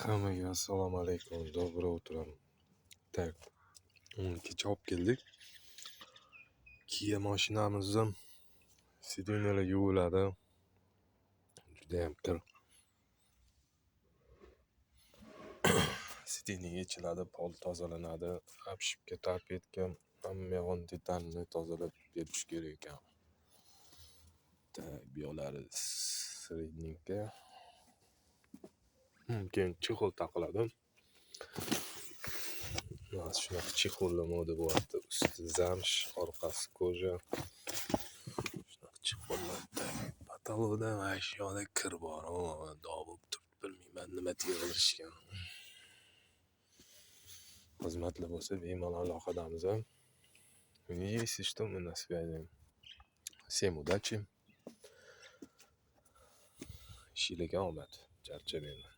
Hammaga assalomu alaykum, доброе утро. Так, kecha olib keldik. Kia mashinamizni сиденья lar yuviladi. Judayam kir. Сиденье yechiladi, pol tozalanadi, обшивка, торпедка, hamma yog'ini detalni tozalab berish kerak ekan. Так, bu yoqlari средненько. Keyin чехол taqiladi. Mana shunaqa чехол li moda bo'lyapti. Usti замш, orqasi кожа. Shunaqa чехол lar. Потолок da mana shu yoqda kir bor. Dog' bo'lib turibdi, bilmayman, nima yig'ilishgan. Xizmatlar bo'lsa, bemalol aloqadamiz. Если что, мы на связи. Всем удачи. Ishinglarga omad. Charchamanglar.